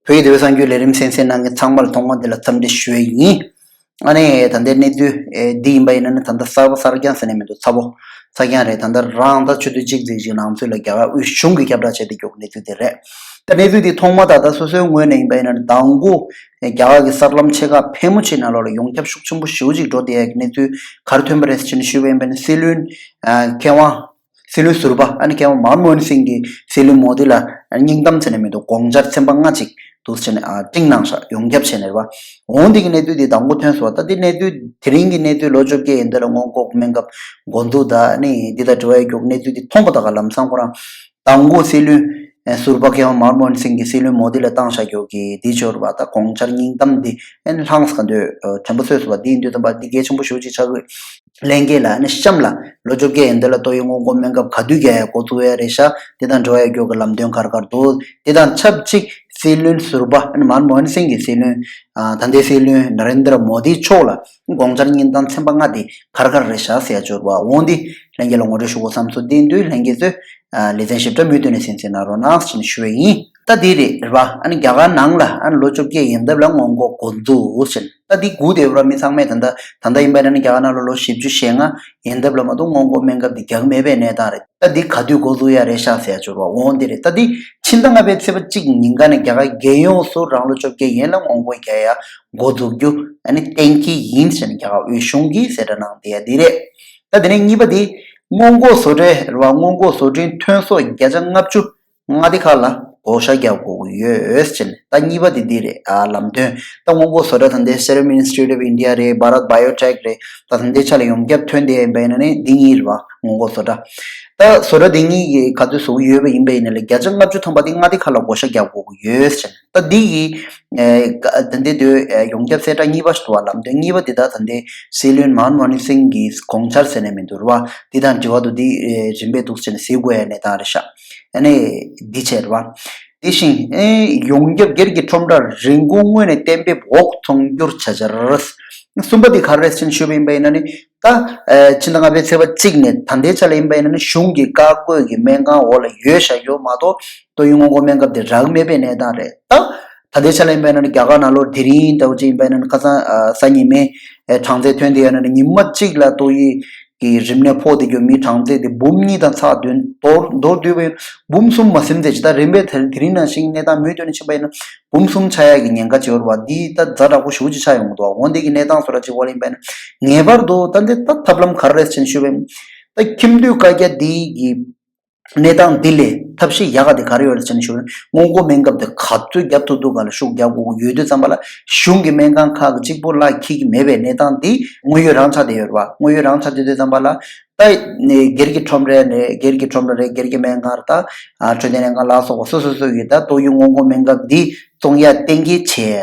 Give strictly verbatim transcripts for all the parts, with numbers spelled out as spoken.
བོད་ཀྱི་དེ་བའི་གསར་འགྱུར་ལས་རིམ་གསན་གཟིགས་གནང་མཁན་ཚང་མ་ལ་ཐོག་མར་འདི་ལ་འཚམས་འདྲི་ཞུ་ཡས་ཡིན། ཨ་ནི་ད་ལྟའི་གནས་ཚུལ་ཨེ་འདི་ཡིན་པ་ཡིན་ན་ནི་ད་ལྟ་གསར་པ་གསར་རྐྱང་ཟེར་ནས་མི་འདུག་ཚ་པོ་ཚ་རྐྱང་རེད། ད་ལྟ་རང་ད་ཆུ་ཚོད་གཅིག་ཙམ་ཅིག་ནང་ཚུད་ལ་རྒྱ་གར་དབུས་གཞུང་གིས་ཁྱབ་བསྒྲགས་བྱས་ཏེ་མགྱོགས་གནས་ཚུལ་དེ་རེད། ད་གནས་ཚུལ་འདི་ཐོག་མ་ད་ལྟ་སོ་སོའི་ངོས་ནས་ཡིན་པ་ཡིན་ན་ནི་མདང་དགོང་རྒྱ་གར་གྱི་གསར་ལམ་ཆེ་ཁག་ཕལ་མོ་ཆེ་ནང་ལོགས་ལ་ཡོངས་ཁྱབ་ཤུགས་ཆེན་པོ་ཞེ་པོ་ཅིག་འགྲོ་བསྡད་ཡག་གི་གནས་ཚུལ་ག་རེ་ཐོན་པ་རེད་ཟེར་ནས་ཞུས་པ་ཡིན་པ་ཡིན་ན་སྲིད་བློན་ཨ་མཁས་དབང་སྲིད་བློན་ཟུར་པ་ཨ་ནི་མཁས་དབང་མན་མོ་ཧན་སིང་གིས་སྲིད་བློན་མོ་དི་ལ་སྙིང་གཏམ་ཟེར་ནས་མི་འདུག་དགོངས་འཆར་ཚན་པ་ལྔ་ཅིག་འདུག་ཟེར་ནས་ཨ་བཀྲིན་གནང་ཤག་ཡོངས་ཁྱབ་བྱས་ནས་རེད་པ། འོང་འདི་གི་གནས་ཚུལ་འདི་དང་པོ་ཐོན་སོང་བ། ད་འདི་གནས་ཚུལ་དེ་རིང་གི་གནས་ཚུལ་ལོ་བཅོ་བརྒྱད་ཡན་འདི་ལ་སྔོན་འགོག་སྨན་ཁབ་འགོ་འཛུགས་དང་ཨ་ནི་འདི་དང་འབྲེལ་བ་ཡོད་རྒྱུ་གནས་ཚུལ་འདི་མཐོང་པ་ད་ག་ལམ་སང་ཁོ་རང་དང་པོ་སྲིད་བློན་ཟུར་པ་མཁས་དབང་མན་མོ་ཧན་སིང་གིས་སྲིད་བློན་མོ་དི་ལ་བཏང་བཞག་རྒྱུ་གི་འདི་འབྱོར་བ་ད་དགོངས་འཆར་སྙིང་གཏམ་འདི་ཨ་ནི་ལྷང་ས་ག་འདོད་དྲན་པ་གསོས་སོང་བ། འདི་ཡིན་དུས་ཙམ་པ་འདི་གལ་ཆེན་པོ་ཞེ་པོ་ཅིག་ཆགས་ཀྱི་ལྷན་རྒྱས་ལ་ནི་གཤམ་ལ་ལོ་བཅོ་བརྒྱད་ཡན་འདི་ལ་ཏོག་དབྱིབས་སྔོན་འགོག་སྨན་ཁབ་ག་དུས་རྒྱག་ཡ་འགོ་བཙུགས་ཡ་རེད་ཤག་འདི་དང་འབྲེལ་བ་ཡོད་རྒྱུ་གི་ལམ་སྟོན་ག་རེ་ག་རེ་འདུག་འདི་དང་ཆབས་ཅིག་སྲིད་བློན་ཟུར་པ་ཨ་ནི་མན་མོ་ཧན་སིང་གི་སྲིད་བློན་ཨ་ད་ལྟའི་སྲིད་བློན་ན་རེན་དྲ་མོ་དི་མཆོག་ལ་དགོངས་འཆར་སྙིང་གཏམ་ཚན་པ་ལྔ་དེ་ག་རེ་ག་རེ་རེད་ཤག་ཟེར་ཡ་འབྱོར་བ་འོང་འདི་ལྷན་རྒྱས་ལ་ངོ་སྤྲོད་ཞུ་དགོས་བསམ་སོང་། འདི་ཡིན་དུས་ལྷན་རྒྱས་ཚོས་ཨ་ལེ་ཚན་ཞིབ་ཕྲ་མུ་མཐུད་ནས་གསན་གཟིགས་གནང་རོགས་གནང་ཞེས་ཞུ་བ་ཡིན། ད་འདི་རེད་རེད་པ། ཨ་ནི་རྒྱ་གར་ནང་ལ་ཨ་ནི་ལོ་བཅོ་བརྒྱད་ཡན་འདབས་ལ་སྔོན་འགོག་འགོ་འཛུགས་ཟེར། ད་འདི་སྒུག་བསྡད་ཡོད་ར་མི་ཚང་མས། ད་ལྟ་ད་ལྟ་ཡིན་པ་ཡིན་ན་ནི་རྒྱ་གར་ནང་ལ་ལོ་བཞི་བཅུ་ཞེ་ལྔ་ཡན་འདབས་ལ་མ་གཏོགས་སྔོན་འགོག་སྨན་ཁབ་འདི་རྒྱག་མེད་པའི་གནས་སྟངས་རེད། ད་འདི་ག་དུས་འགོ་འཛུགས་ཡ་རེད་ཤག་ཟེར་ཡ་འབྱོར་བ་འོང་འདི་རེད། ད་འདི་ཕྱི་ཟླ་ལྔ་པའི་ཚེས་པ་གཅིག་ཉིན་ག་ནས་རྒྱ་གར་རྒྱལ་ཡོངས་སུ་རང་ལོ་བཅོ་བརྒྱད་ཡན་ལ་སྔོན་འགོག་རྒྱག་ཡ་འགོ་འཛུགས་རྒྱུ་ཨ་ནི་གཏན་འཁེལ་ཡིན་ཟེར་ནས་རྒྱ་གར་དབུས་གཞུང་གིས་གསལ་བསྒྲགས་གནང་བསྡད་ཡ་འདི་རེད། ད་དེ་ནས་གཉིས་པ་འདི་སྔོན་འགོག་བཟོ་གྲྭ་རེད་པ། སྔོན་འགོག་བཟོ་སྐྲུན་ཐོན་ཟོག་བརྒྱ་ཆ་ལྔ་བཅུ་མངའ་སྡེ་ཁག་ལ་བགོ་བཤའ་རྒྱག་དགོས་ཀྱི་ཡོད་ཟེར་ནས། ད་གཉིས་པ་དེ་འདི་རེད། ཨ་ལམ་སྟོན་ད་སྔོན་འགོག་བཟོ་གྲྭ་ད་ལྟའི་Serum Institute of India་རེད། Bharat Biotech་རེད། ད་ད་ལྟའི་ཆ་ལ་ཡོངས་ཁྱབ་ཐོན་བསྡད་ཡིན་པ་ཡིན་ན་ནི་འདི་གཉིས་རེད་པ། སྔོན་འགོག་བཟོ་གྲྭ་ད་བཟོ་གྲྭ་འདི་གཉིས་ཀྱིས་ག་ཚོད་བཟོ་གི་ཡོད་པ་ཡིན་པ་ཡིན་ན་ལས་བརྒྱ་ཆ་ལྔ་བཅུ་ཐམ་པ་འདི་མངའ་སྡེ་ཁག་ལ་བགོ་བཤའ་རྒྱག་དགོས་ཀྱི་ཡོད་ཟེར། ད་འདི་ཡི་ཨེ་ད་ལྟའི་དུས་ཨེ་ཡོངས་ཁྱབ་གསལ་བསྒྲགས་གཉིས་པ་ཞིག་འདུག་པ། ལམ་སྟོན་གཉིས་པ་འདི་ད་ད་ལྟའི་སྲིད་བློན་མན་མོ་ཧན་སིང་གི་དགོངས་འཆར་ཟེར་ནས་མི་འདུག་རེད་པ། འདི་དང་འབྲེལ་བ་འདུག་འདི་ཨེ་རིམ་པས་འདུག་ཟེར་ནས་གཟིགས་དགོས་ཡ་གནས་སྟངས་རེད་ཤག་ཨ་ནི་འདི་བྱས་རེད་པ། དེ་བཞིན་ཨེ་ཡོངས་ཁྱབ་སྒེར་གྱི་ཁྲོམ་རར་རིན་གོང་དངོས་གནས་གཏན་འབེབས་འོག་ཚོང་སྒྱུར་བྱ་འཆར། གསུམ་པ་འདི་ག་རེ་རེད་ཟེར་ནས་ཞུས་པ་ཡིན་པ་ཡིན་ན་ནི། ད་ཨེ་ཕྱི་ཟླ་ལྔ་པའི་ཚེས་པ་གཅིག་ནས་ད་ལྟའི་ཆ་ལ་ཡིན་པ་ཡིན་ན་ནི་གཞུང་གི་བཀའ་བཀོད་ཀྱི་སྨན་ཁང་འོག་ལ་ཡོད་བཞག་ཡོད་མ་གཏོགས་ཏོག་དབྱིབས་སྔོན་འགོག་སྨན་ཁབ་དེ་རག་མེད་པའི་གནས་སྟངས་རེད། ད་ད་ལྟའི་ཆ་ལ་ཡིན་པ་ཡིན་ན་ནི་རྒྱ་གར་ནང་ལོགས་དེ་རིང་འདྲ་བོ་ཅིག་ཡིན་པ་ཡིན་ན་ནི་ཁ་སང་ཨ་གཟའ་ཉི་མའི་ཨེ་གྲངས་ཚད་ཐོན་བསྡད་ཡོད་ན་ནི་ཉི་མ་གཅིག་ལ་ཏོག་དབྱིབས་ཀྱི་རིམས་ནད་ཕོག་བསྡད་རྒྱུ་མི་གྲངས་ཚད་དེ་འབུམ་གཉིས་དང་ཚེག་བདུན་མདོར་མདོར་བསྡུས་པ་ཡིན་འབུམ་གསུམ་མ་ཟིན་ཙམ་ཅིག་ད་རིམ་པས་དེ་དེ་རིང་ནང་བཞིན་གནས་སྟངས་མུ་མཐུད་ནས་ཕྱིན་པ་ཡིན་ན་འབུམ་གསུམ་ཆགས་ཡག་གི་ཉེན་ཁ་ཅིག་ཡོད་རེད་པ། འདི་ད་ཛ་དྲག་པོ་ཞེ་པོ་ཅིག་ཆགས་ཡོང་གི་འདུག་འོ་འདི་གི་གནས་སྟངས་བཟོ་འདྲ་ཅིག་འོག་ལ་ཡིན་པ་ཡིན་ན་ངེས་པར་དུ་ད་འདི་ད་ཐབས་ལམ་ག་རེ་རེད་ཟེར་ནས་ཞུས་པ་ཡིན། ད་ཁྱིམ་སྡོད་བཀའ་རྒྱ་འདི་གི་གནས་སྟངས་འདི་ལས་ཐབས་ཤེས་ཡག་ག་དེ་ག་རེ་ཡོད་རེད་ཟེར་ནས་ཞུ་ན། སྔོན་འགོག་སྨན་ཁབ་དེ་ག་ཚོད་བརྒྱབ་ཐུབ་ཐུབ་ག་ལ་ཤུགས་རྒྱག་དགོས་ཀྱི་ཡོད་དུས་ཙམ་པ་ལ་གཞུང་གི་སྨན་ཁང་ཁག་གི་གཅིག་པོ་ལ་འཁེལ་གྱི་མེད་པའི་གནས་སྟངས་འདི་དངོས་ཡོད་རང་ཆགས་བསྡད་ཡོད་རེད་པ། དངོས་ཡོད་རང་ཆགས་བསྡད་དུས་ཙམ་པ་ལ་ད་ནས་སྒེར་གྱི་ཁྲོམ་ར་རེད། སྒེར་གྱི་ཁྲོམ་ར་རེད། སྒེར་གྱི་སྨན་ཁང་རེད། ད་ཨ་འཕྲོད་བསྟེན་ལྷན་ཁང་ལ་སོགས་པ་སོ་སོ་སོ་གིས་ད་ཏོག་དབྱིབས་སྔོན་འགོག་སྨན་ཁབ་འདི་བཙོང་ཡ་གཏན་འཁེལ་བྱས་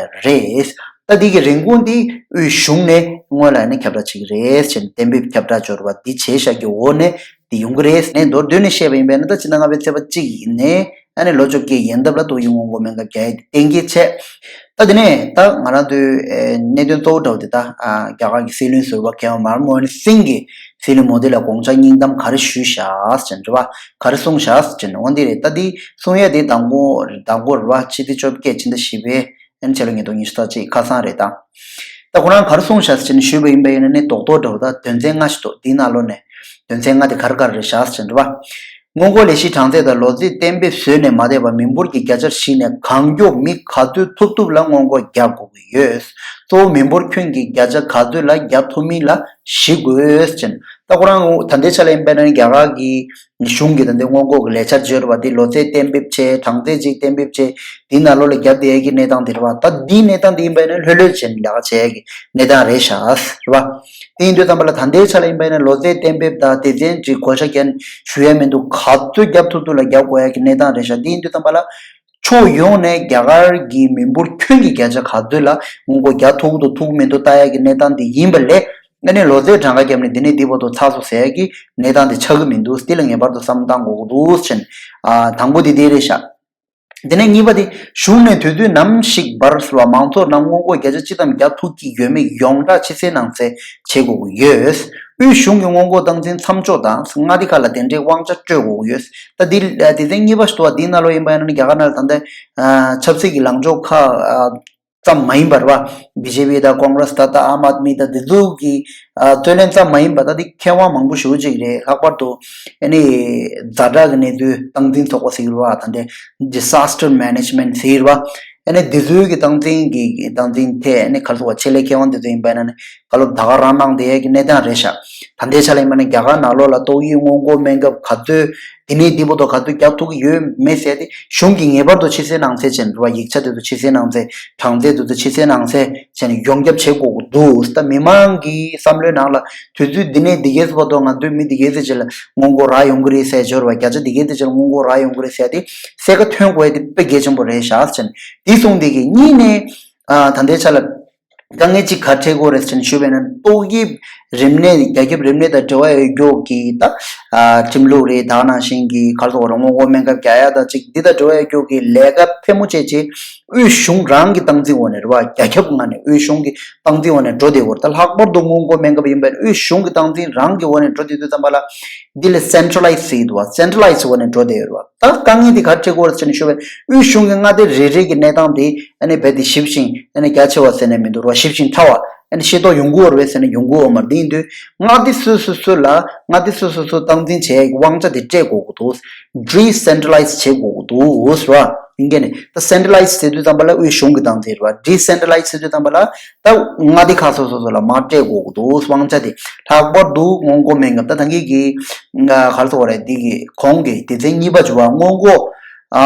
རེད། ད་འདི་གི་རིན་གོང་འདི་དབུས་གཞུང་ནས་སྔོན་ལ་ནས་ཁྱབ་བསྒྲགས་བྱེད་ཀྱི་རེད་ཟེར་ནས་གཏན་འབེབས་ཁྱབ་བསྒྲགས་འབྱོར་བ་འདི་བྱས་བཞག་གི་འོག་ནས། དེ་ཡོང་གི་རེད། ནས་མདོར་བསྡུས་ནས་བཤད་པ་ཡིན་པས་ན་ད་ཕྱི་ཟླ་ལྔ་པའི་ཚེས་པ་གཅིག་ནས་ཨ་ནི་ལོ་བཅོ་བརྒྱད་ཡན་འདབས་ལ་ཏོག་དབྱིབས་སྔོན་འགོག་སྨན་ཁབ་རྒྱག་ཡས་གཏན་འཁེལ་བྱས། ད་དེ་ནས་ད་ང་རང་ཚོའི་ཨེ་གནད་དོན་གཙོ་བོ་འདྲ་བོ་དེ་ད་ཨ་རྒྱ་གར་གྱི་སྲིད་བློན་ཟུར་པ་མཁས་དབང་མན་མོ་ཧན་སིང་གིས་སྲིད་བློན་མོ་དི་ལ་དགོངས་འཆར་སྙིང་གཏམ་ག་རེ་ཞུས་ཤག་ཟེར་རེད་པ། ག་རེ་གསུངས་ཤག་ཟེར་ནས་འོ་འདི་རེད། ད་འདི་གསུང་ཡས་དེ་དང་པོ་དང་པོ་རེད་པ། ཕྱི་ཚེས་བཅོ་བརྒྱད་ཕྱི་ཟླ་བཞི་པའི་ཨན་ཕྱི་ལོ་ཉིས་སྟོང་ཉི་ཤུ་རྩ་གཅིག་ཁ་སང་རེད་ད། ད་ཁོ་རང་ག་རེ་གསུངས་ཤག་ཟེར་ནས་ཞུས་པ་ཡིན་པ་ཡིན་ན་ནི་རྡོག་རྡོག་འདྲ་བོ་ད་དོན་ཚན་ལྔ་ཞིག་འདུག་འདིའི་ནང་ལོགས་ནས་དོན་ཚན་ལྔ་དེ་ག་རེ་ག་རེ་རེད་ཤག་ཟེར་འདྲ་བ། སྔོན་འགོག་ལས་གཞིའི་གྲངས་ཚད་དང་ལོ་ཚད་གཏན་འབེབས་བཟོས་ནས་མ་བསྡད་པར་མི་འབོར་གྱི་བརྒྱ་ཆ་བཞི་ནས་གང་མགྱོགས་མི་ག་ཚོད་ཐུབ་ཐུབ་ལ་སྔོན་འགོག་རྒྱག་དགོས་ཀྱི་ཡོད། གཙོ་བོ་མི་འབོར་ཁྱོན་གྱི་བརྒྱ་ཆ་ག་ཚོད་ལ་རྒྱག་ཐུབ་མིན་ལ་གཞིགས་དགོས་ཟེར། ད་ཁོ་རང་ད་ལྟའི་ཆ་ལ་ཡིན་པ་ཡིན་ན་ནི་རྒྱ་གར་གྱི་གཞུང་གིས་ད་ལྟའི་སྔོན་འགོག་གི་ལས་འཆར་བརྗོད་རེད་པ། འདི་ལོ་ཚད་གཏན་འབེབས་བྱས། གྲངས་ཚད་ཅིག་གཏན་འབེབས་བྱས། འདིའི་ནང་ལོགས་ལ་རྒྱབ་བསྡད་ཡས་ཀྱི་གནས་སྟངས་འདི་རེད་པ། ད་འདིའི་གནས་སྟངས་འདི་ཡིན་པ་ཡིན་ན་ལྷོད་ལྷོད་བྱས་ནས་ལས་ཀ་བྱེད་ཡས་ཀྱི་གནས་སྟངས་རེད་ཤག་རེད་པ། དེ་ཡིན་དུས་ཙམ་པ་ལ་ད་ལྟའི་ཆ་ལ་ཡིན་པ་ཡིན་ན་ལོ་ཚད་གཏན་འབེབས་དང་སྡེ་ཚན་གྱི་བགོ་བཤའ་རྒྱག་ཞུ་ཡས་མི་འདུག་ག་ཚོད་རྒྱབ་ཐུབ་ཐུབ་ལ་རྒྱབ་དགོས་ཡས་ཀྱི་གནས་སྟངས་རེད་ཤག་དེ་ཡིན་དུས་ཙམ་པ་ལ་ཕྱོགས་ཡོངས་ནས་རྒྱ་གར་གྱི་མི་འབོར་ཁྱོན་གྱི་བརྒྱ་ཆ་ག་ཚོད་ལ་སྔོན་འགོག་རྒྱག་ཐུབ་ཀྱི་འདུག་ཐུབ་ཀྱི་མི་འདུག་ལྟ་ཡས་ཀྱི་གནས་སྟངས་འདི་ཡིན་པ་ལས། ཨ་ནི་ལོ་ཚད་གྲངས་ཀ་བརྒྱབ་ནས་འདི་ནས་འདི་བར་དུ་ཚགས་སུ་ཟ་ཡ་གི་གནས་སྟངས་དེ་ཆགས་ཀྱི་མི་འདུག་འདི་ལ་ངེས་པར་དུ་བསམ་བློ་བཏང་དགོས་ཀྱི་འདུག་ཟེར་ནས། ཨ་དང་པོ་དེ་དེ་རེད་ཤག་དེ་ནས་གཉིས་པ་དེ་གཞུང་ནས་དུས་ཚོད་ནམ་ཞིག་བར་ཟེར་བ་མང་ཚོགས་རྣམས་སྔོན་འགོག་བརྒྱ་ཆ་ཅི་ཙམ་རྒྱག་ཐུབ་ཀྱི་ཡོད་མེད་ཡོངས་བསྒྲགས་ཕྱི་གསལ་ནང་གསལ་བྱེད་དགོས་ཀྱི་ཡོད། དབུས་གཞུང་གི་སྔོན་འགོག་སྟངས་འཛིན་མཚམས་འཇོག་དང་མངའ་སྡེ་ཁག་ལ་དེ་འདྲའི་དབང་ཆ་སྤྲོད་དགོས་ཀྱི་ཡོད། ད་འདི་སྡེ་ཚན་གཉིས་པ་ཞིག་འདུག་བ། འདིའི་ནང་ལོགས་ཡིན་པ་ཡིན་ན་རྒྱ་གར་ནང་ལ་ད་ལྟ་ཆབ་སྲིད་ཀྱི་ལངས་ཕྱོགས་ཁག་ཙམ་མ་ཡིན་པར་བ། བི་ཇེ་པི་དང་ཀོང་རེས་ད་ལྟ་ཨམ་ཨད་མི་དང་འདི་ཚོ་གི་རྩོད་གླེང་ཙམ་མ་ཡིན་པར་ད་འདི་མཁས་དབང་མང་པོ་ཞེ་པོ་ཅིག་རེད། ལྷག་པར་དུ་ཨ་ནི་ཛ་དྲག་གི་གནས་ཚུལ་སྟངས་འཛིན་ཚོགས་པ་ཟེར་བ་ད་འདི་disaster management ཟེར་བ། ཨ་ནི་འདི་ཚོའི་གི་སྟངས་འཛིན་གི་སྟངས་འཛིན་ཐད་ཨ་ནི་ག་རེ་ཟེར་བ་ཆེད་ལས་མཁས་དབང་འདི་ཚོ་ཡིན་པ་ཡིན་ན་ནི་ག་ལོ་ད་ག་རང་གནང་བསྡད་ཡས་ཀྱི་གནས་སྟངས་རེད་ཤག་ད་ལྟའི་ཆ་ལ་ཡིན་པ་ན་རྒྱ་གར་ནང་ལོགས་ལ་ཏོག་དབྱིབས་སྔོན་འགོག་སྨན་ཁབ་ག་ཚོད་དེ་ནས་འདི་བར་དུ་ག་ཚོད་རྒྱག་ཐུབ་ཀྱི་ཡོད་མེད་ཟེར་ཏེ་གཞུང་གིས་ངེས་པར་དུ་ཕྱི་གསལ་ནང་གསལ་བྱས་ནས་རེད་བ། ཡིག་ཆ་དེ་ཚོ་ཕྱི་གསལ་ནང་གསལ་གྲངས་ཚད་དེ་ཚོ་ཕྱི་གསལ་ནང་གསལ་བྱས་ནས་ཡོངས་ཁྱབ་བྱེད་དགོས་ཀྱི་འདུག་ད་མི་མང་གི་བསམ་བློའི་ནང་ལ་དུས་ཚོད་འདི་ནས་འདི་གས་བར་དུ་ང་ཚོའི་མི་འདི་གས་ཚོ་ཅིག་ལ་སྔོན་འགོག་རག་ཡོང་གི་རེད་ཟེར་འབྱོར་བ། བརྒྱ་ཆ་འདི་གས་ཚོ་ཅིག་ལ་སྔོན་འགོག་རག་ཡོང་གི་རེད་ཟེར་ཏེ་གསལ་ཁ་ཐོན་དགོས་ཡ་དེ་དཔེ་གལ་ཆེན་པོ་རེད་ཤག་ཟེར་ནས་འདི་གསུངས་བསྡད་ཀྱི། གཉིས་ནས་ཨ་ད་ལྟའི་ཆ་ལ། དཀའ་ངལ་གཅིག་ག་འཕྲད་ཀྱི་ཡོད་རེད་ཟེར་ནས་ཞུས་པ་ཡིན་ན། ཏོག་དབྱིབས་རིམས་ནད་རྒྱ་ཁྱབ་རིམས་ནད་དང་འབྲེལ་བ་ཡོད་རྒྱུ་གི་ད་ཨ་ཁྲིམས་ལུགས་རེད། ད་ག་ནང་བཞིན་གྱི་ག་རེ་ཟེར་དགོས་རེད། སྔོན་འགོག་སྨན་ཁབ་རྒྱག་ཡ་དང་གཅིག་འདི་དང་འབྲེལ་བ་ཡོད་རྒྱུ་གི་ལས་ཀ་ཕལ་མོ་ཆེ་ཆེ་དབུས་གཞུང་རང་གི་སྟངས་འཛིན་འོག་ནས་རེད་བ། རྒྱ་ཁྱབ་ངང་ནས་དབུས་གཞུང་གི་སྟངས་འཛིན་འོག་ནས་འགྲོ་བསྡད་ཡོད་རེད། ད་ལྷག་པར་དུ་སྔོན་འགོག་སྨན་ཁབ་ཡིན་པ་ཡིན་ན་དབུས་གཞུང་གི་སྟངས་འཛིན་རང་གི་འོག་ནས་འགྲོ་བསྡད་དུས་ཙམ་པ་ལ་འདི་ལ་སེན་ཊ་ལའི་ཛི་ཟེར་གྱི་འདུག་བ། སེན་ཊ་ལའི་ཛི་འོག་ནས་འགྲོ་བསྡད་ཡོད་རེད་བ། ད་དཀའ་ངལ་འདི་ག་འཕྲད་ཀྱི་ཡོད་རེད་ཟེར་ནས་ཞུས་པ་ཡིན་ན་དབུས་གཞུང་གི་མངའ་སྡེ་རེ་རེ་གི་གནས་སྟངས་དེ་ཨ་ནི་རྦད་དེ་ཞིབ་ཅིང་ཨ་ནི་རྒྱ་ཆེ་བ་ཟེར་ནས་མི་འདུག་ར། ཞིབ་ཅིང་ཕྲ་བ་ཨ་ནི་ཤེས་རྟོགས་ཡོང་གི་ཡོད་རེད་ཟེར་ནས་ཡོང་གི་ཡོད་མ་རེད། དེ་ཡིན་དུས་མངའ་སྡེ་སོ་སོ་སོ་ལ་མངའ་སྡེ་སོ་སོ་སོ་སྟངས་འཛིན་བྱེད་ཡག་གི་དབང་ཆ་དེ་སྤྲད་དགོས་ཀྱི་འདུག་ཌི་སེན་ཊ་ལའི་ཛི་བྱེད་དགོས་ཀྱི་འདུག་ར། ཡིན་གྱི་ནི་ད་སེན་ཊ་ལའི་ཛི་ཟེར་དུས་ཙམ་པ་ལ་དབུས་གཞུང་གི་སྟངས་འཛིན་རེད་བ། ཌི་སེན་ཊ་ལའི་ཛི་ཟེར་དུས་ཙམ་པ་ལ་ད་མངའ་སྡེ་ཁག་སོ་སོ་སོ་ལ་མར་སྤྲད་དགོས་ཀྱི་འདུག་དབང་ཆ་དེ། ལྷག་པར་དུ་སྔོན་འགོག་སྨན་ཁབ་ད་ད་གིན་གྱི་ག་རེ་ཟེར་དགོས་རེད། འདི་གི་གོང་གི་སྡེ་ཚན་གཉིས་པ་བརྗོད་པ་སྔོན་འགོག་ཨ་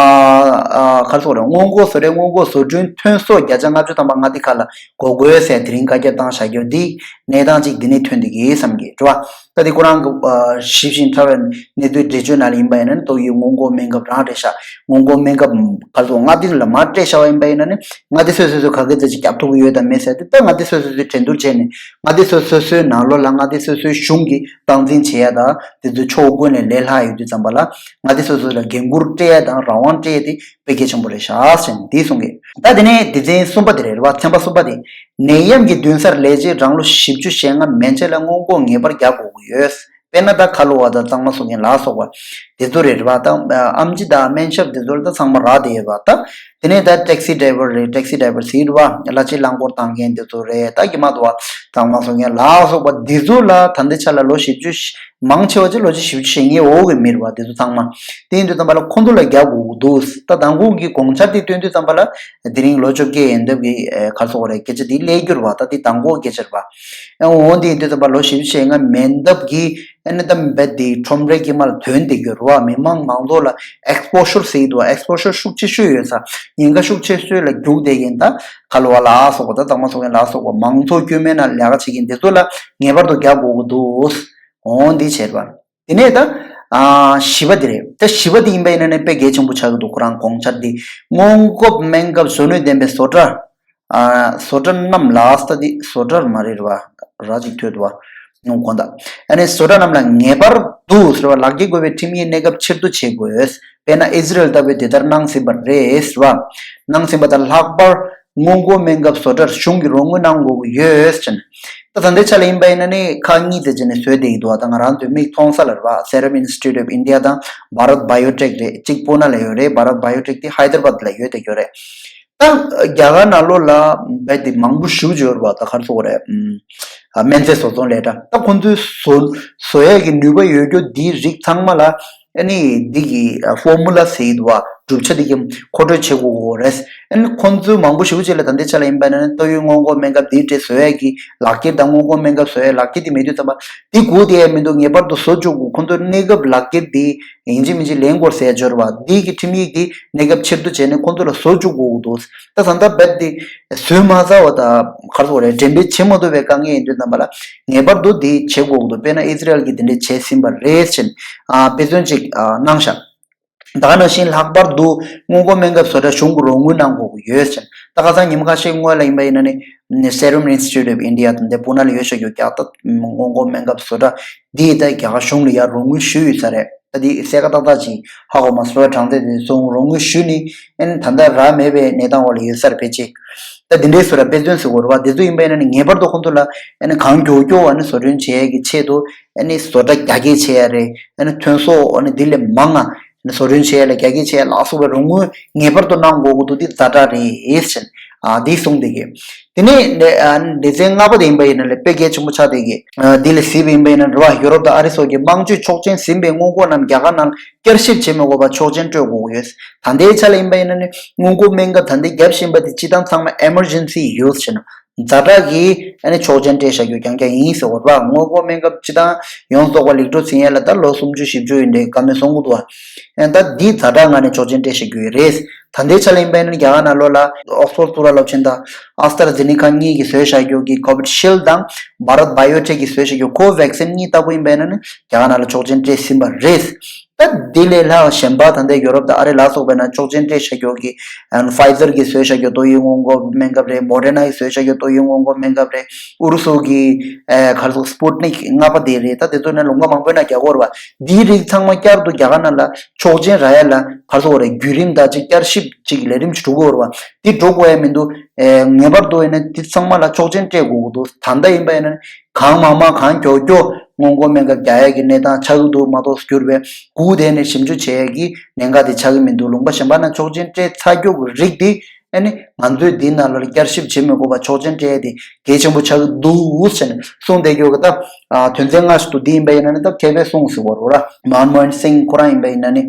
ཨ་ག་རེ་ཟེར་དགོས་རེད། སྔོན་འགོག་བཟོ་གྲྭའི་སྔོན་འགོག་བཟོ་སྐྲུན་ཐོན་ཟོག་བརྒྱ་ཆ་ལྔ་བཅུ་ཐམ་པ་མངའ་སྡེ་ཁག་ལ་དགོས་དགོས་ཟེར་དེ་རིང་བཀའ་ཁྱབ་བཏང་བཞག་རྒྱུ་འདི་གནས་སྟངས་གཅིག་འདི་ནས་ཐོན་བསྡད་ཀྱི་བསམ་གྱི་འདུག་བ། ད་དེ་ཁོ་རང་གི་ཨ་ཞིབ་ཅིང་ཕྲ་བའི་གནས་ཚུལ་འགྲེལ་བརྗོད་ནང་ལ་ཡིན་པ་ཡིན་ན་ནི་ཏོག་དབྱིབས་སྔོན་འགོག་སྨན་ཁབ་རང་རེད་ཤག་སྔོན་འགོག་སྨན་ཁབ་ག་རེ་ཟེར་མངའ་སྡེ་ལ་མར་སྤྲད་བཞག་པ་ཡིན་པ་ཡིན་ན་ནི་མངའ་སྡེ་སོ་སོ་སོས་ག་གེ་ཙམ་ཅིག་རྒྱབ་ཐུབ་ཀྱི་ཡོད་དམ་མེད་ཟེར་དེ་ད་མངའ་སྡེ་སོ་སོ་སོས་འགྲན་བསྡུར་བྱས་ནས་མངའ་སྡེ་སོ་སོ་སོའི་ནང་ལོགས་ལ་མངའ་སྡེ་སོ་སོའི་གཞུང་གིས་སྟངས་འཛིན་བྱེད་ཡ་དང་དེ་ཚོ་ཕྱོགས་ཀུན་ནས་ལས་སླ་ཡོད་དུས་ཙམ་པ་ལ་མངའ་སྡེ་སོ་སོ་ལ་འགན་འཁུར་སྤྲད་ཡ་དང་རང་དབང་སྤྲད་ཡ་དེ་དཔེ་གལ་ཆེན་པོ་རེད་ཤག་ཟེར་ནས་འདི་གསུང་གི། ད་དེ་ནས་སྡེ་ཚན་གསུམ་པ་དེ་རེད་བ། ཚན་པ་གསུམ་པ་དེ། ནད་ཡམས་ཀྱི་བདུན་སར་ལས་བྱེད་རང་ལོ་བཞི་བཅུ་ཞེ་ལྔ་མན་ཆད་ལ་སྔོན་འགོག་ངེས་པར་རྒྱག་དགོས་ཀྱི་ཡོད། དཔེར་ན་ད་ཁ་ལོ་བ་དང་གཙང་མ་བཟོ་མཁན་ལ་སོགས་པ་དེ་ཚོ་རེད་བ། ད་ཨེམ་ཆི་དང་སྨན་ཞབས་དེ་ཚོ་ལ་ད་ཚང་མ་རག་བསྡད་ཡོད་བ། ད་དེ་ནས་ད་ཊེག་སི་ཌ་རའི་ཝར་རེད། ཊེག་སི་ཌ་རའི་ཝར་ཟེར་བ། གླ་ཆའི་རླངས་འཁོར་བཏང་མཁན་དེ་ཚོ་རེད། ད་ཀྱི་མ་དོ་བ་གཙང་མ་བཟོ་མཁན་ལ་སོགས་པ་དེ་ཚོ་ལ་ད་ལྟའི་ཆ་ལ་ལོ་བཞི་བཅུ་མང་ཆེ་བ་ཅིག་ལོ་བཞི་བཅུ་ཞེ་ལྔའི་འོག་གི་མི་རེད་བ། དེ་ཚོ་ཚང་མ། དེ་ཡིན་དུས་ཙམ་པ་ལ་ཁོང་ཚོ་ལ་རྒྱག་དགོས་ཀྱི་འདུག་ད་མདང་དགོང་གི་དགོངས་འཆར་དེ་བཏོན་དུས་ཙམ་པ་ལ་དེ་རིང་ལོ་བཅོ་བརྒྱད་ཡན་འདབ་ཀྱི་ཨེ་ག་རེ་ཟེར་དགོས་རེད། སྐད་ཆ་དེ་སླེབས་རྒྱུ་རེད་བ། ད་དེ་མདང་དགོང་སྐད་ཆ་རེད་བ། འོ་དེ་ཡིན་དུས་ཙམ་པ་ལོ་བཞི་བཅུ་ཞེ་ལྔ་མན་འདབ་ཀྱི་ཨ་ནི་ད་རྦད་དེ་ཁྲོམ་རའི་དཀྱིལ་མ་ལ་ཐོན་བསྡད་རྒྱུ་རེད་བ། མི་མང་མང་ཚོགས་ལ་ཨེག་སི་པོ་ཤར་ཟེར་གྱི་འདུག་ཨེག་སི་པོ་ཤར་ཤུགས་ཆེ་ཤོས་ཡོད་ས། ཉེན་ཁ་ཤུགས་ཆེ་ཤོས་ལ་རྒྱུག་བསྡད་མཁན་ད་ཁ་ལོ་བ་ལ་སོགས་པ་ད་གཙང་མ་བཟོ་མཁན་ལ་སོགས་པ་མང་ཚོགས་དཀྱུས་མའི་ནང་ལས་ཀ་བྱེད་མཁན་དེ་ཚོ་ལ་ངེས་པར་དུ་རྒྱག་དགོས་ཀྱི་འདུག་འོ་འདི་བྱས་པ། དེ་ནས་ད་ཨ་བཞི་པ་དེ་རེད། ད་བཞི་པ་དེ་ཡིན་པ་ཡིན་ན་ནི་དཔེ་གལ་ཆེན་པོ་ཆགས་ཀྱི་འདུག་ཁོ་རང་དགོངས་འཆར་འདི། སྔོན་འགོག་སྨན་ཁབ་བཟོ་ནུས་ལྡན་པའི་བཟོ་གྲྭ། ཨ་བཟོ་གྲྭ་རྣམས་ལ་ད་འདི་བཟོ་གྲྭ་མ་རེད་བ། ར་ཅིག་ཐོས་འདུག་བ། སྔོན་དགོངས་དག་ཨ་ནི་བཟོ་གྲྭ་རྣམས་ལ་ངེས་པར་དུ་ཟེར་བ་ལག་འཁྱེར་དགོས་པའི་ཁྲིམས་ཡིག་གནས་སྐབས་ཕྱིར་བསྡུ་བྱེད་དགོས། དཔེར་ན་ཨི་ཟི་རེལ་ལྟ་བུས་དེ་ལྟར་གནང་ཟིན་པ་རེད་ཟེར་བ། གནང་ཟིན་པ་དང་ལྷག་པར་སྔོན་འགོག་སྨན་ཁབ་བཟོ་གྲྭར་གཞུང་གིས་རོགས་དངུལ་གནང་དགོས་ཀྱི་ཡོད་ཟེར་ནས། ད་ད་ལྟའི་ཆ་ལ་ཡིན་པ་ཡིན་ན་ནི་ཁག་གཉིས་དེ་བྱས་ནས་བཟོས་བསྡད་ཀྱི་འདུག་ད་ང་རང་ཚོའི་མིག་མཐོང་ས་ལ་རེད་བ། Serum Institute of India དང་Bharat Biotech རེད། གཅིག་པུ་ན་ལ་ཡོད་རེད། Bharat Biotech དེ་ཧའི་དར་བཱད་ལ་ཡོད་བསྡད་ཀྱི་ཡོད་རེད། ད་རྒྱ་གར་ནང་ལོགས་ལ་རྦད་དེ་མང་པོ་ཞེ་པོ་ཅིག་ཡོད་རེད་བ། ད་ག་རེ་ཟེར་དགོས་རེད། ཨམ། ཨ་སྨན་རྫས་བཟོ་ཚོང་ལས་གྲྭ། ད་ཁོང་ཚོའི་བཟོ་བཟོ་ཡས་ཀྱི་ནུས་པ་ཡོད་རྒྱུ་འདིའི་རིགས་ཚང་མ་ལ་ཨ་ནི་འདི་གི་ཨ་ཕོར་མུ་ལ་ཟེར་གྱི་འདུག་བ། གྲུབ་ཆ་འདི་གི་མཁོ་སྤྲོད་བྱེད་དགོས་ཀྱི་རེད། ཨ་ནི་ཁོང་ཚོའི་མང་པོ་ཞེ་པོ་ཅིག་ལ་ད་ལྟའི་ཆ་ལ་ཡིན་པ་ན་ནི་ཏོག་དབྱིབས་སྔོན་འགོག་སྨན་ཁབ་འདིའི་གྲས་བཟོ་ཡས་ཀྱི་ལག་འཁྱེར་དང་སྔོན་འགོག་སྨན་ཁབ་བཟོ་ཡས་ལག་འཁྱེར་འདི་མེད་དུས་ཙམ་པ་འདི་སྒུག་བསྡད་ཡས་མི་འདུག་ངེས་པར་དུ་བཟོ་བཅུག་དགོས། ཁོང་ཚོའི་གནས་སྐབས་ལག་འཁྱེར་འདི་ཡིན་གཅིག་མིན་གཅིག་ལེན་དགོས་ཟེར་འབྱོར་བ། འདི་གི་ཁྲིམས་ཡིག་འདི་གནས་སྐབས་ཕྱིར་བསྡུ་བྱས་ནས་ཁོང་ཚོ་ལ་བཟོ་བཅུག་དགོས་ཀྱི་འདུག་ད་ད་ལྟ་རྦད་དེ་བཟོས་མ་ཚར་བ་དང་ག་རེ་ཟེར་དགོས་རེད། འགྲེམས་སྤེལ་བྱེད་མ་ཐུབ་པའི་དཀའ་ངལ་ཡིན་དུས་ཙམ་པ་ལ་ངེས་པར་དུ་འདི་བྱེད་དགོས་ཀྱི་འདུག་དཔེར་ན་ཨི་ཟི་རེལ་གྱིས་འདི་འདྲས་བྱས་ཟིན་པ་རེད་ཟེར་ནས་ཨ་དཔེ་མཚོན་ཅིག་ཨ་གནང་ཤག་ད་ག་ནང་བཞིན་ལྷག་པར་དུ་སྔོན་འགོག་སྨན་ཁབ་བཟོ་གྲྭ་གཞུང་གི་རོགས་དངུལ་གནང་དགོས་ཀྱི་ཡོད་ཟེར་ནས། ད་ཁ་སང་ཉིན་མོ་ཁ་ཤས་སྔོན་ལ་ཡིན་པ་ཡིན་ན་ནི་Serum Institute of India དང་དེ་པུ་ན་ལ་ཡོད་ཤག་ཡོད་ཀྱག་ད་སྔོན་འགོག་སྨན་ཁབ་བཟོ་གྲྭ་འདིས་ད་རྒྱ་གར་གཞུང་ལ་ཡར་རོགས་དངུལ་ཞུས་ཡོད་ས་རེད། ད་འདི་གསལ་ཁ་ཏག་ཏག་ཅིག་ཧ་གོ་མ་སོང་བའི་གྲངས་ཚད་དེ་སོང་རོགས་དངུལ་ཞུས་ནི་ཨ་ནི་ད་ལྟ་རག་མེད་པའི་གནས་སྟངས་འོག་ལ་ཡོད་ས་རེད་ཕལ་ཆེར། ད་འདི་འདྲའི་བཟོ་གྲྭ་དཔེ་མཚོན་ཟེར་དགོས་རེད་བ། འདི་ཚོ་ཡིན་པ་ཡིན་ན་ནི་ངེས་པར་དུ་ཁོང་ཚོ་ལ་ཨ་ནི་གང་མགྱོགས་མགྱོགས་ཨ་ནི་བཟོ་སྐྲུན་བྱེད་ཡས་ཀྱི་ཆེད་དུ་ཨ་ནི་བཟོ་གྲྭ་རྒྱ་སྐྱེད་བྱེད་ཡས་རེད། ཨ་ནི་ཐོན་ཟོག་ཨ་ནི་འདི་ལས་མང་ང་ཨ་ནི་བཟོ་སྐྲུན་བྱེད་ཡས་ལ་རྒྱ་སྐྱེད་བྱེད་ཡས་ལ་སོགས་པའི་རོགས་དངུལ་ངེས་པར་དུ་གནང་དགོས་ཀྱི་འདུག་འདི་ཛ་དྲག་རེད་ཟེར་ཨ་འདི་གསུངས་བསྡད་ཀྱི། དེ་ནས་ཨ་ནི་སྡེ་ཚན་ལྔ་པ་དེ་ཡིན་པ་ཡིན་ན་ལས་དཔེ་གལ་ཆེན་པོ་ཆགས་བསྡད་ཀྱི། ཨ་འདི་ལ་གཟིགས་པ་ཡིན་པ་ཡིན་ན་རེད་བ། ཡོ་རོབ་དང་ཨ་རི་སོགས་ཀྱི་དམངས་སྤྱོད་ཆོག་མཆན་ཟིན་པའི་སྔོན་འགོག་རྣམས་རྒྱ་གར་ནང་བསྐྱར་ཞིབ་བྱེད་མི་དགོས་པར་ཆོག་མཆན་སྤྲོད་དགོས་ཀྱི་ཡོད། ད་ལྟའི་ཆ་ལ་ཡིན་པ་ཡིན་ན་ནི་སྔོན་འགོག་སྨན་ཁབ་ད་ལྟའི་བརྒྱབ་བཞིན་པ་དེ་སྤྱི་བཏང་ཚང་མ་emergency use བྱས་ན་ཛ་དྲག་གི་ཨ་ནི་ཆོག་མཆན་སྤྲད་བཞག་རྒྱུ་རྐྱང་རྐྱང་ཡིན་ཟེར་བ་རེད་བ། སྔོན་འགོག་སྨན་ཁབ་སྤྱི་བཏང་ཡོངས་རྫོགས་པ་ལེགས་གྲུབ་ཟིན་ཡས་ལ་ད་ལོ་སུམ་ཅུ་བཞི་བཅུ་ཡིན་འདྲའི་བཀའ་མོལ་གསུང་གི་འདུག་བ། ཨ་ད་འདི་ཛ་དྲག་ངང་ནས་ཆོག་མཆན་སྤྲད་བཞག་རྒྱུ་ཡོད་རེད། ད་ལྟའི་ཆ་ལ་ཡིན་པ་ཡིན་ན་རྒྱ་གར་ནང་ལོགས་ལ་Oxford་གཙུག་ལག་སློབ་ཆེན་དང་AstraZeneca་གཉིས་ཀྱིས་བཟོས་བཞག་རྒྱུ་གི་Covishield་དང་Bharat Biotech་གིས་བཟོས་བཞག་རྒྱུ་Covaxin་གཉིས་ལྟ་བུ་ཡིན་པ་ཡིན་ན་ནི་རྒྱ་གར་ནང་ལ་ཆོག་མཆན་སྤྲད་ཟིན་པ་རེད། ད་དེ་ལས་ལྷག་གཞན་པ་ད་ལྟའི་ཡོ་རོབ་དང་ཨ་རི་ལ་སོགས་པའི་ནང་ཆོག་མཆན་སྤྲད་བཞག་རྒྱུ་གི་Pfizer་གིས་བཟོས་བཞག་རྒྱུ་ཏོག་དབྱིབས་སྔོན་འགོག་སྨན་ཁབ་རེད། Moderna་གིས་བཟོས་བཞག་རྒྱུ་ཏོག་དབྱིབས་སྔོན་འགོག་སྨན་ཁབ་རེད། ཨུ་རུ་སུ་གི་ཨ་ག་རེ་ཟེར་Sputnik་ལྔ་པ་དེ་རེད། ད་དེ་ཚོ་ནི་ལུང་པ་མང་པོའི་ནང་རྒྱག་གི་ཡོད་རེད་བ། འདིའི་རིགས་ཚང་མ་བསྐྱར་དུ་རྒྱ་གར་ནང་ལ་ཆོག་མཆན་རག་ཡ་ལ་ག་རེ་ཟེར་དགོས་རེད། བརྒྱུད་རིམ་དང་ཅིག་བསྐྱར་ཞིབ་ཅིག་ལས་རིམ་ཅིག་འགྲོ་གི་ཡོད་རེད་བ། འདི་འགྲོ་དགོས་ཡ་མི་འདུག་ཨེ་ངེས་པར་དུ་ཡིན་ན་འདི་ཚང་མ་ལ་ཆོག་མཆན་སྤྲད་དགོས་ཀྱི་འདུག་ད་ལྟ་ཡིན་པ་ཡིན་ན་གང་མང་མང་གང་མགྱོགས་མགྱོགས་སྔོན་འགོག་སྨན་ཁབ་རྒྱག་ཡ་གི་གནས་སྟངས་ཆགས་ཀྱི་འདུག་མ་གཏོགས་འགྱུར་བའི་སྒུག་བསྡད་ནས་ཞིབ་འཇུག་བྱེད་ཡ་གི་ཉེན་ཁ་དེ་ཆགས་ཀྱི་མི་འདུག་ལུང་པ་གཞན་པ་ན་ཆོག་མཆན་སྤྲད་ཚར་རྒྱུ་གི་རིགས་དེ་ཨ་ནི་ང་ཚོས་འདི་ནང་ལ་བསྐྱར་ཞིབ་བྱེད་མི་དགོས་པ་ཆོག་མཆན་སྤྲད་ཡ་དེ་གལ་ཆེན་པོ་ཆགས་ཀྱི་འདུག་ཟེར་ནས་གསུངས་བསྡད་རྒྱུ་གི། ད་ཨ་དོན་ཚན་ལྔ་ཞིག་ཏུ་འདི་ཡིན་པ་ཡིན་ན་ནི་ད་མཁས་པས་གསུངས་ཟེར་བ་རེད་བ། མན་མོ་ཧན་སིང་ཁོ་རང་ཡིན་པ་ཡིན་ན་ནི་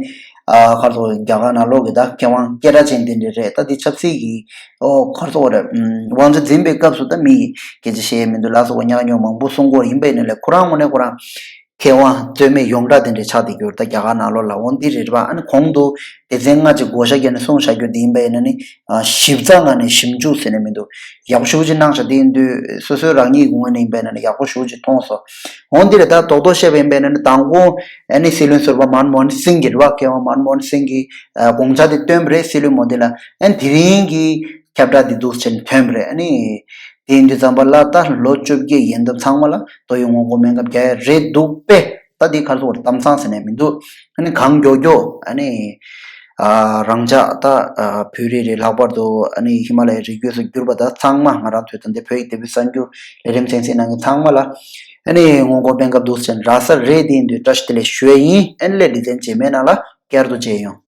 ཨ་ག་རེ་ཟེར་རྒྱ་གར་ནང་ལོགས་ཀྱི་ད་མཁས་དབང་སྐད་གྲགས་ཅན་དེ་འདྲ་རེད། ད་འདི་ཆབ་སྲིད་ཀྱི་ཨོ་ག་རེ་ཟེར་དགོས་རེད། ཨམ་དབང་ཆ་འཛིན་པའི་སྐབས་སུ་ད་མི་ཡིས་སྐད་ཆ་བཤད་ཡས་མི་འདུག་ལ་སོགས་པ་ཉག་ཉོག་མང་པོ་གསུང་གི་ཡོད་རེད། ཡིན་པ་ཡིན་ན་ལས་ཁོ་རང་དངོས་གནས་ཁོ་རང་མཁས་དབང་རྩོད་མེད་ཡོངས་གྲགས་དེ་འདྲ་ཆགས་བསྡད་ཀྱི་ཡོད་རེད། ད་རྒྱ་གར་ནང་ལོགས་ལ་འོ་འདི་རེད་བ། ཨ་ནི་གོང་དུ་སྡེ་ཚན་ལྔ་ཅིག་བགོ་བཤའ་བརྒྱབ་ནས་གསུངས་བཞག་རྒྱུ་འདི་ཡིན་པ་ཡིན་ན་ནི་ཨ་ཞིབ་ཚགས་ངང་ནས་ཞིབ་འཇུག་ཟེར་ནས་མི་འདུག་ཡག་པོ་ཞེ་པོ་ཅིག་གནང་བཞག་དེ་ཡིན་དུས་སོ་སོའི་རང་ཉིད་ཀྱི་ངོས་ནས་ཡིན་པ་ཡིན་ན་ནི་ཡག་པོ་ཞེ་པོ་ཅིག་མཐོང་སོང་། འོ་འདི་རེད། ད་རྡོག་རྡོག་བཤད་པ་ཡིན་པ་ཡིན་ན་ནི་དང་པོ་ཨ་ནི་སྲིད་བློན་ཟུར་པ་མན་མོ་ཧན་སིང་གིས་རེད་བ། མཁས་དབང་མན་མོ་ཧན་སིང་གིས་ཨ་དགོངས་འཆར་དེ་བཏོན་པ་རེད་སྲིད་བློན་མོ་དི་ལ། ཨ་དེ་རིང་གི་ཁྱབ་བསྒྲགས་འདི་འདུག་ཟེར་ཐོན་པ་རེད། ཨ་ནི་དེ་ཡིན་དུས་ཙམ་པ་ལ་ད་ལོ་བཅོ་བརྒྱད་ཡན་འདབ་ཚང་མ་ལ་ཏོག་དབྱིབས་སྔོན་འགོག་སྨན་ཁབ་རྒྱག་ཡ་རེད་འདུག་པས། ད་འདི་ག་རེ་ཟེར་དགོས་རེད། གཏམ་བཟང་ཟེར་ནས་མི་འདུག་ཨ་ནི་གང་མགྱོགས་མགྱོགས་ཨ་ནི་ཨ་རང་ཅག་ད་ཨ་བོད་རིགས་རེད། ལྷག་པར་དུ་ཨ་ནི་ཧི་མ་ལ་ཡའི་རི་རྒྱུད་སུ་གྱུར་པ་ད་ཚང་མ་ང་རང་ཚོའི་ད་ལྟའི་བོད་ཡིག་དེབ་གསར་འགྱུར་ལས་རིམ་གསན་གཟིགས་གནང་མཁན་ཚང་མ་ལ་ཨ་ནི་སྔོན་འགོག་སྨན་ཁབ་འདུག་ཟེར་རག་ས་རེད། དེ་ཡིན་དུས་བཀྲ་ཤིས་བདེ་ལེགས་ཞུ་ཡ་ཡིན། ཨ་ནི་ལས་སྡེ་ཚན་རྗེས་མའི་ནང་ལ་བསྐྱར་དུ་མཇལ་ཡོང་།